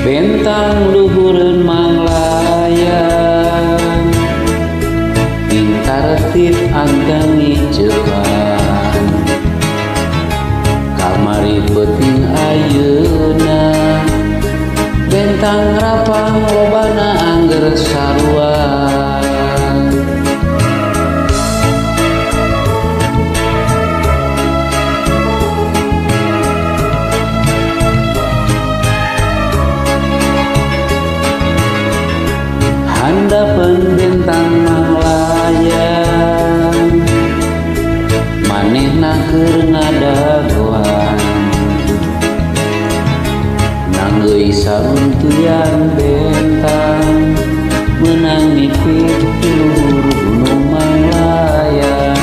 Bentang luhureun manglayang, Ting tartib anteng ngiceupan. Kamari peuting ayeuna, Bentang rapang lobana angger sarua. Handapeun bentang manglayang, manehna keur ngadagoan, Nanggeui saruntuyan bentang, meunang mipit ti luhur Gunung Manglayang.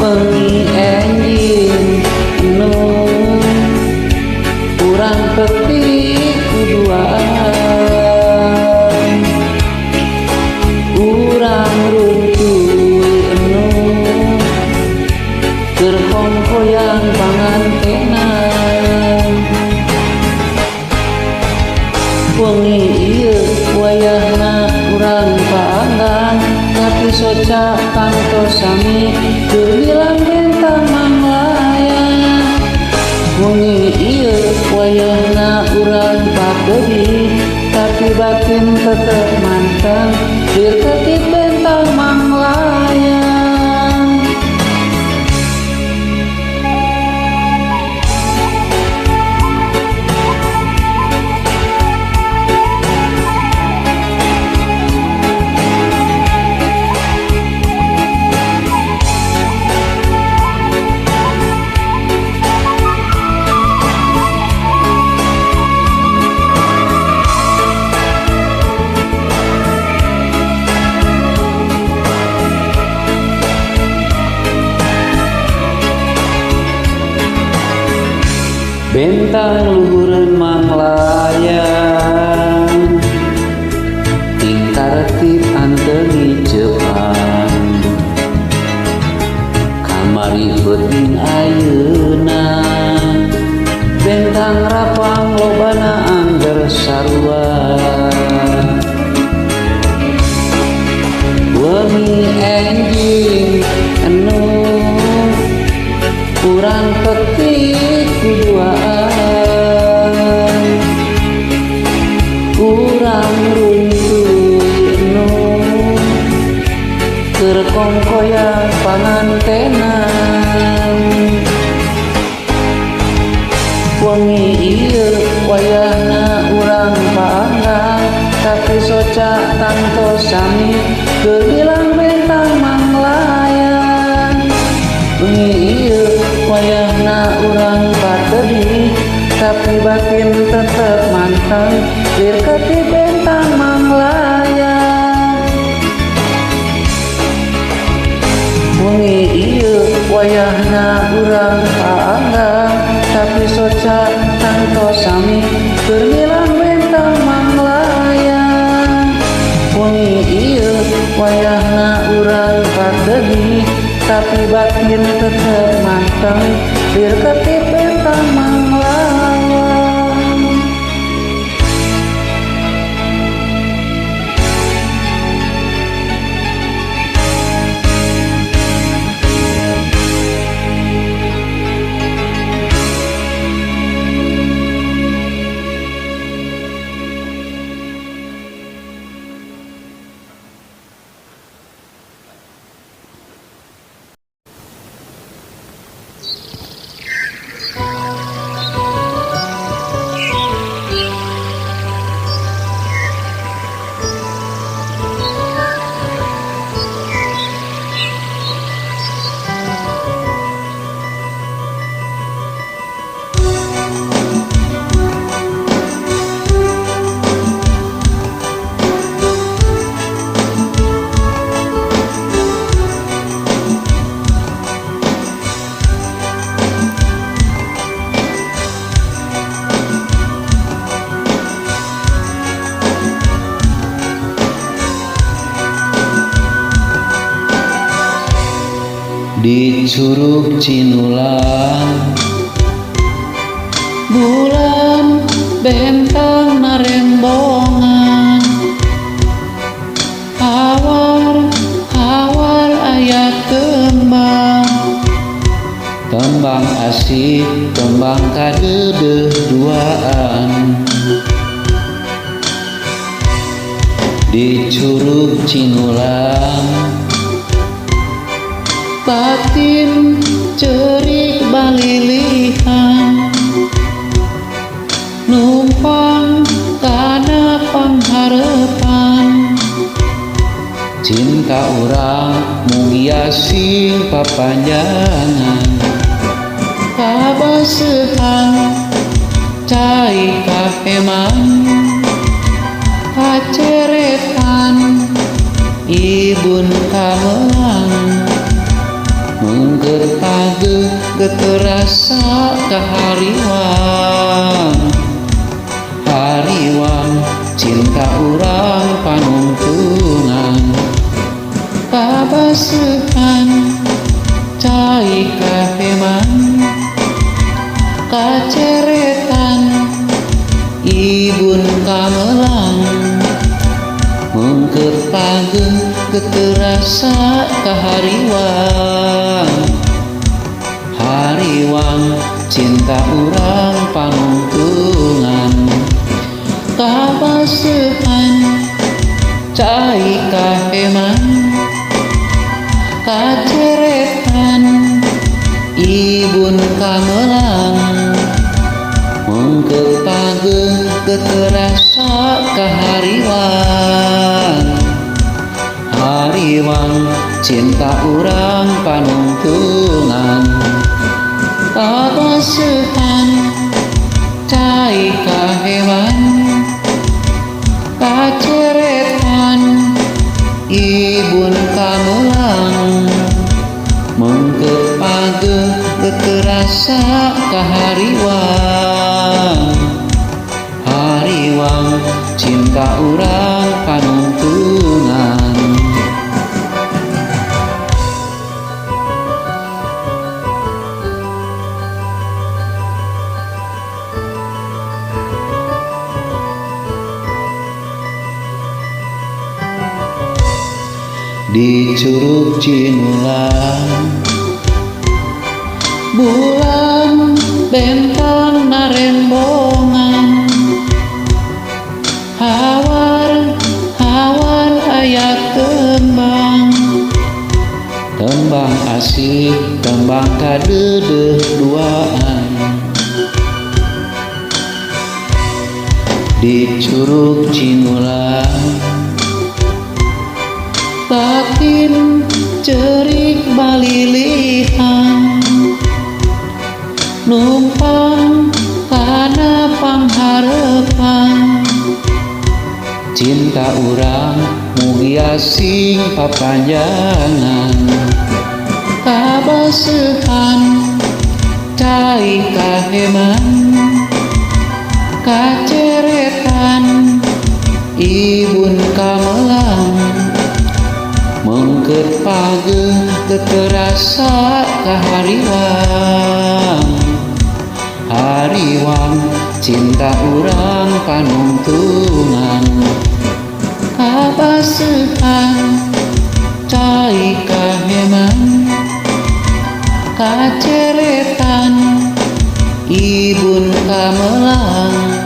Wengi enjing nu urang petik kuduaan, urang runtuy enu keur kongkoyan pangantenan. Wengi ieu wayahna urang paanggang, tapi soca tangtos sami keur milang bentang manglayang. Wengi ieu wayahna urang pakedih, tapi batin tetep manteng lir ketip bentang manglayang. Bentang luhureun manglayang, Ting tartib anteng ngiceupan. Kamari peuting ayeuna, Bentang rapang lobana angger sarua. Wengi enjing enu urang petik kuduaan, urang runtuy enu keur kongkoyan pangantenan. Wengi ieu wayahna urang paanggang, tapi soca tangtos sami keur milang bentang manglayang. Wengi ieu wayahna urang patedih, tapi batin tetep manteng lir ketip bentang manglayang. Wengi ieu wayahna urang paanggang, tapi soca tangtos sami keur milang bentang manglayang. Wengi ieu wayahna urang patedih, tapi batin tetep manteng lir ketip bentang manglayang. Di Curug Cinulang Bulan bentang narembongan, hawar hawar aya kembang, kembang asih kembang kadeudeuh duaan. Di Curug Cinulang batin ceurik balilihan, numpang kana pangharepan. Cinta urang mugia sing papanjangan, kabaseuhan cai kaheman, kaceretan ibun kamelang. Mengker pageuh geterasa kahariwang, hariwang cinta urang panungtungan. Kabaseuhan cai kaheman, kaceretan ibun kamelang. Mengker pageuh geterasa kahariwang, hariwang cinta urang panungtungan. Kabaseuhan cai kaheman, kaceretan ibun kamelang. Mengker pageuh geterasa kahariwang, hariwang cinta urang panungtungan. Kabaseuhan cai kaheman, kaceretan ibun kamelang. Mengker pageuh geterasa kahariwang, hariwang cinta urang panungtungan. Di Curug Cinulang bulan bentang narembongan, hawar hawar aya kembang, kembang asih kembang kadeudeuh duaan. Di Curug Cinulang batin ceurik balilihan, numpang kana pangharepan. Cinta urang mugia sing papanjangan, kabaseuhan cai kaheman, kaceretan ibun kamelang. Mengker pageuh geterasa kahariwang, hariwang cinta urang panungtungan. Kabaseuhan cai kaheman, kaceretan ibun kamelang.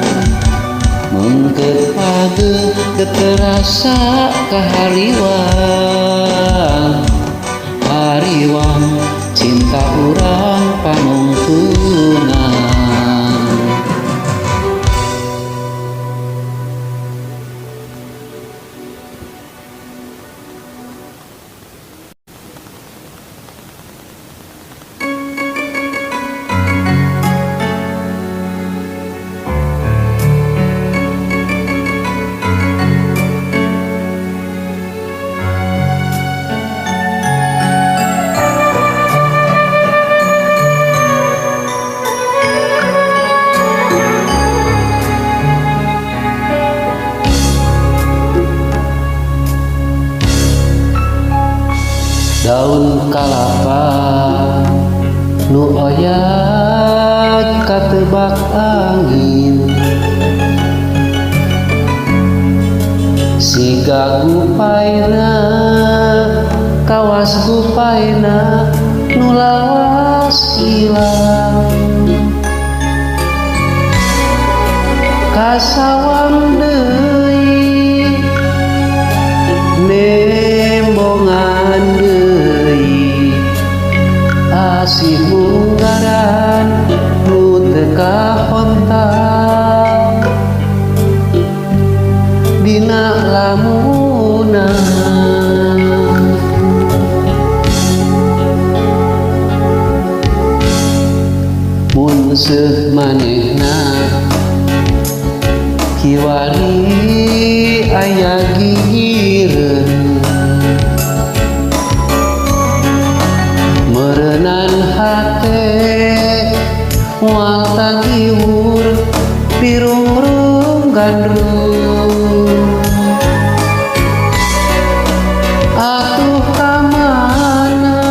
Mengker pageuh geterasa kahariwang, hariwang cinta urang panungtungan. Daun kalapa nu oyag Katebak angin siga gupaina kawas gupaina nu lawas ilang kasawang deui nembongan deui asih munggaran nu teu kahontak dina lamunan. Mun seuh manehna kiwari aya gigireun meureunan hate moal tagiwur dirungrung gandrung atuh ka mana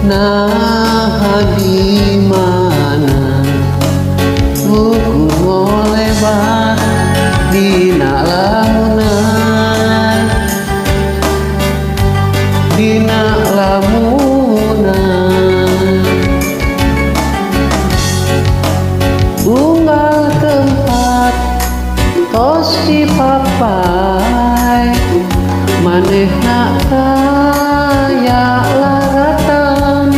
naha di mana ukur ngolebar dina lamunan dina lamunan unggal tempat tos dipapai manehna taya laratan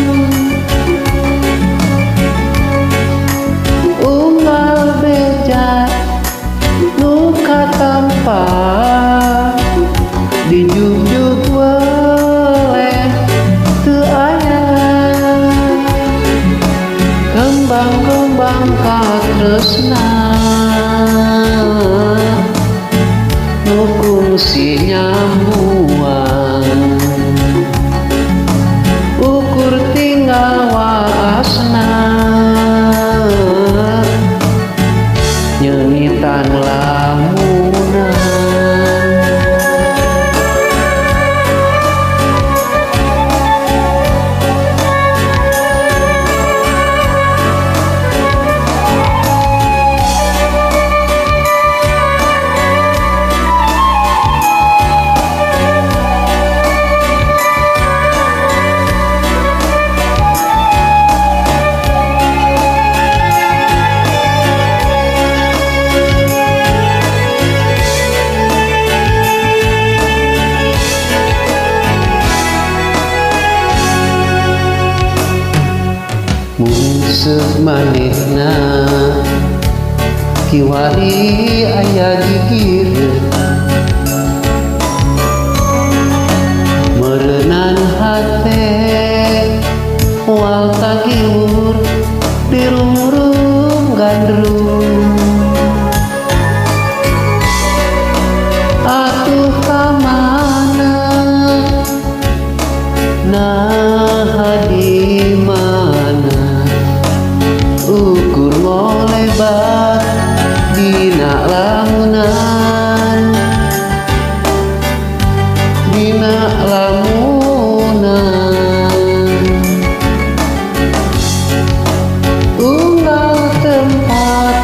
unggal beja nu katampa dijugjug weleh teu aya kembang-kembang katresna nu kungsi nyambuang ukur tinggal waasna nyeungitan lamunan. Mun seuh manehna kiwari aya gigireun meureunan hate moal tagiwur dirungrung gandrung atuh ka mana naha di mana ukur ngolebar dina lamunan dina lamunan unggal tempat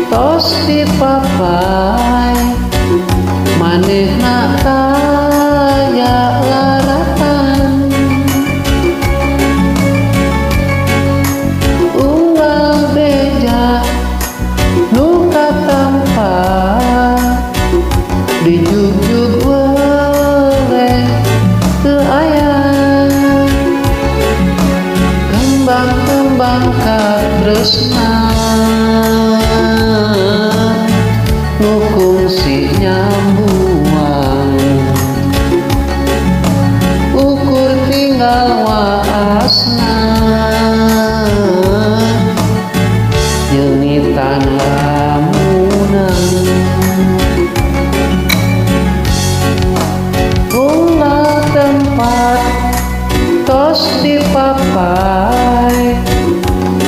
tos dipapai manehna taya laratan unggal beja nu katampa dijugjug weleh teu aya kembang-kembang katresna nu kungsi nyambuang ukur tinggal waasna nyeungitan lamunan unggal tempat tos dipapai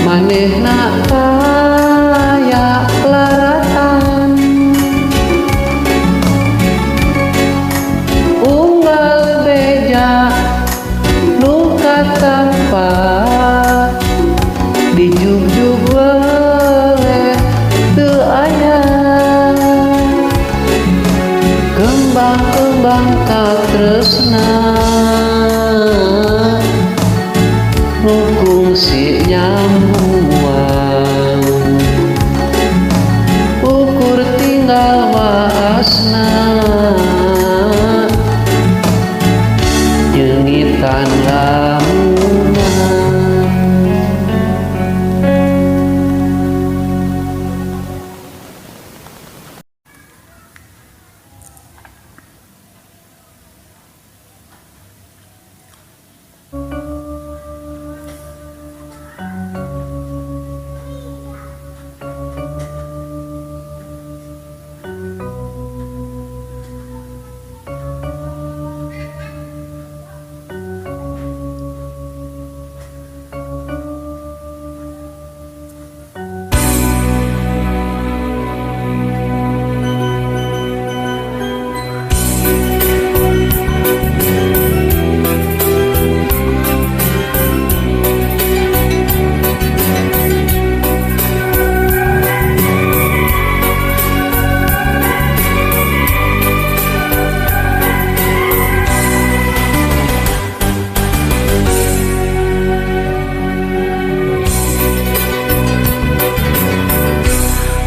manehna taya laratan unggal beja nu katampa beleh teu aya. Kembang-kembang katresna nu kungsi nyambuang, ukur tinggal waasna nyeungitan lamunan.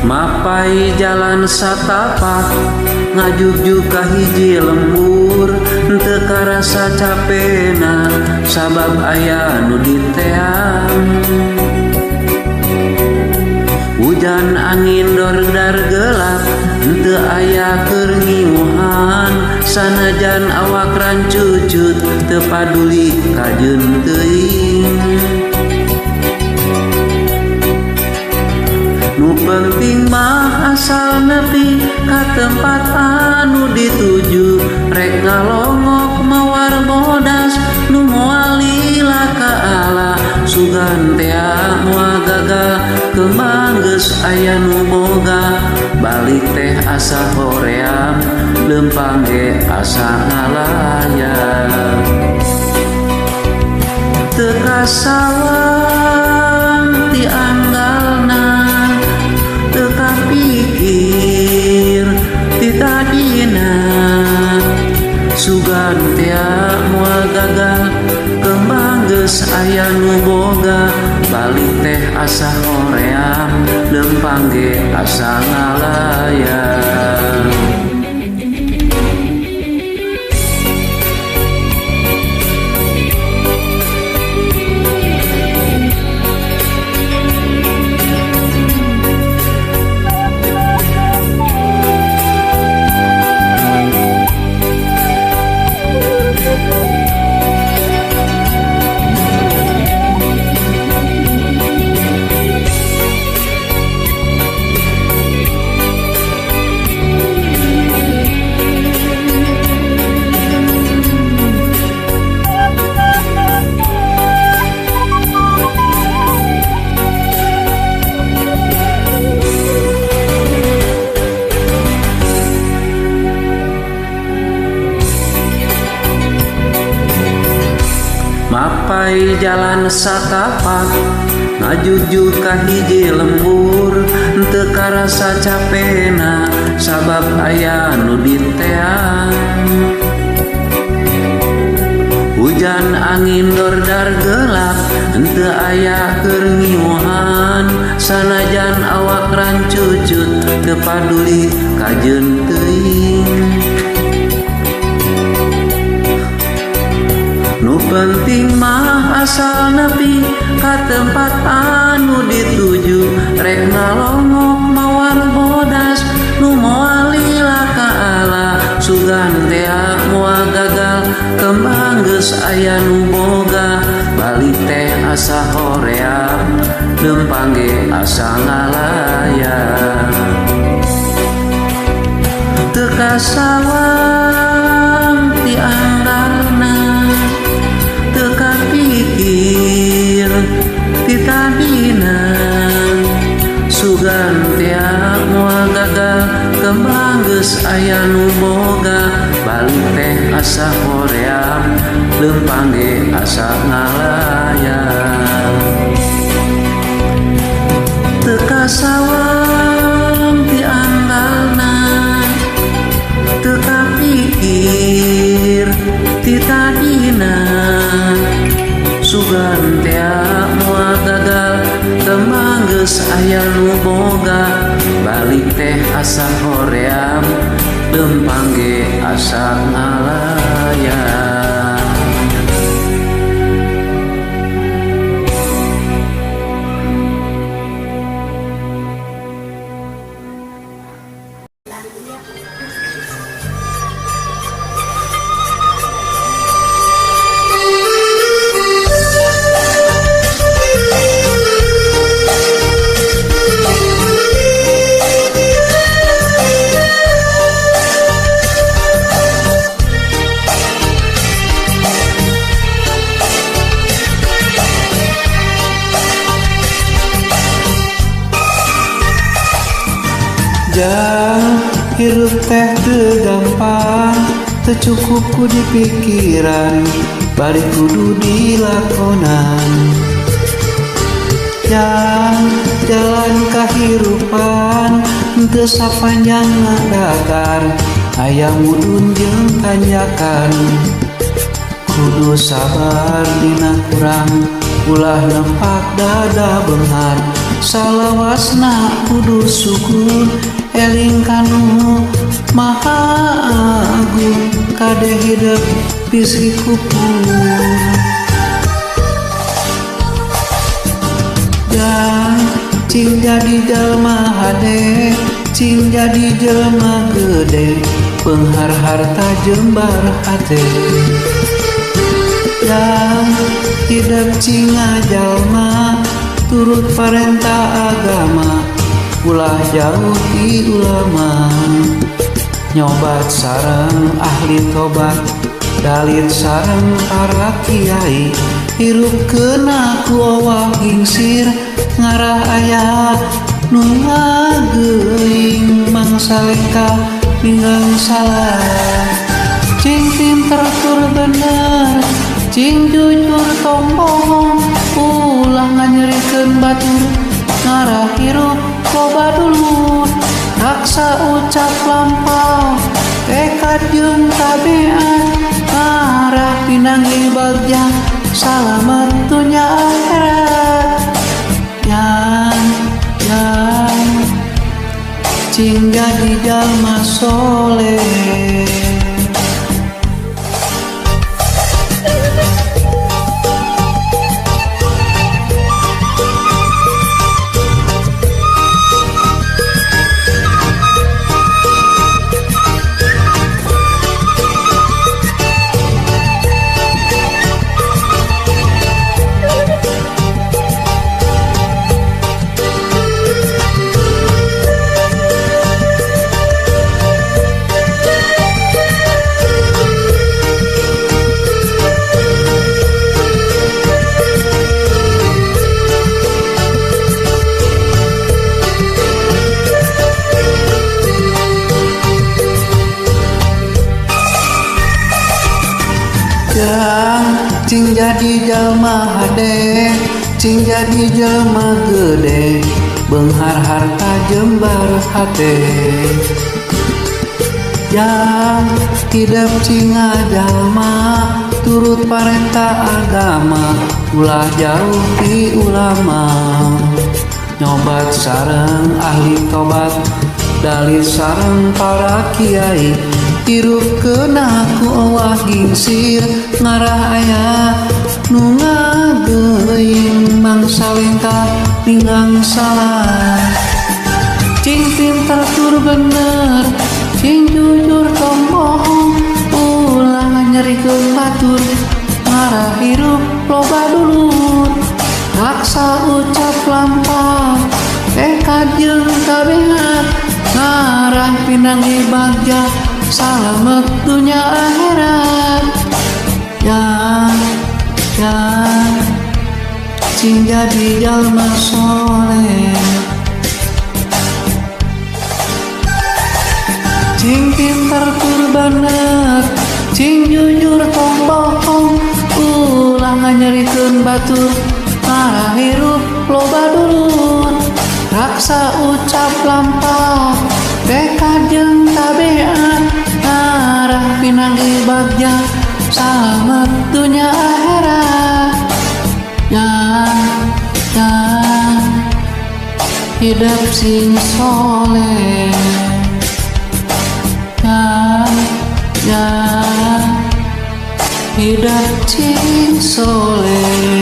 Mapai jalan satapak ngajugjug ka hiji lembur, henteu karasa capena sabab aya nu diteang. Hujan angin dordar gelap henteu aya keur ngiuhan, sanajan awak rancucut teu paduli kajeun teuing. Nu penting mah asal nepi ka tempat anu dituju, rek ngalongok mawar bodas nu moal lila ka ala. Sugan tea moal gagal kembang geus aya nu boga, balik teh asa hoream leumpang ge asa ngalayang. Teu kasawang ti anggalna, teu kapikir ti tadina, sugan tea moal gagal kembang geus aya nu boga, balik teh asa hoream leumpang ge asa ngalayang. Mapai jalan satapak ngajugjug ka hiji lembur, henteu karasa capena sabab aya nu diteang. Hujan angin dordar gelap henteu aya keur ngiuhan, sanajan awak rancucut teu paduli kajeun teuing. Nu penting mah asal nepi ka tempat anu dituju, rek ngalongok mawar bodas nu moal lila ka ala. Sugan tea moal gagal kembang geus aya nu boga, balik teh asa hoream leumpang ge asa ngalayang. Teu kasawang ti anggalna, teu kapikir ti tadina, sugan tea moal gagal kembang geus aya nu boga, balik teh asa hoream leumpang ge asa ngalayang. kasawang ti anggalna teu kapikir ti tadina sugan tea moal gagal tembang geus aya nu boga balik teh asa hoream lempang ge asa ngalayang. Jang hirup teh teu gampang teu cukup ku dipikiran bari kudu dilakonan. Jang jalan kahirupan teu sapanjang datar aya mudun jeung tanjakan kudu sabar dina kurang ulah nempak dada beunghar salawasna kudu syukur eling kanu maha agung kade hidup bisi kupur. Jang cing jadi jelma hade cing jadi jelma gede beunghar harta jembar hate. Jang hidup cing ngajalma turut parentah agama ulah jauh ti ulama nyobat sareng ahli tobat dalit sareng para kiai hirup kena ku owah gingsir ngarah aya nu ngageuing mangsa lengkah ninggang salah cing pinter tur bener cing jujur tong bohong ulah nganyerikeun batur ngarah hirup loba dulur raksa ucap lampau tekad jeung tabiat ngarah pinanggih bagja salamet dunya akhirat. Yang yang cing jadi jalma soleh. Cing jadi jalma hade cing jadi jalma gede beunghar harta jembar hate. Jang hidup cing ngajalma turut parentah agama ulah jauh ti ulama nyobat sareng ahli tobat dalil sareng para kiai hirup kena ku owah gingsir ngarah aya nu ngageuing mangsa lengkah ninggang salah cing pinter tur bener cing jujur tong bohong ulah nganyerikeun batur ngarah hirup loba dulur raksa ucap lampah tekad jeung tabiat ngarah pinanggih bagja salamet dunya akhirat. Yang yang cing jadi jalma soleh cing pinter tur bener cing jujur tong bohong ulah nganyerikeun batur ngarah hirup loba dulur. Paksa ucap lampah, tekad jeung tabiat, ngarah pinanggih bagja, salamet dunya akhirat. Ya ya, hidep sing soleh. Ya ya, hidep sing soleh.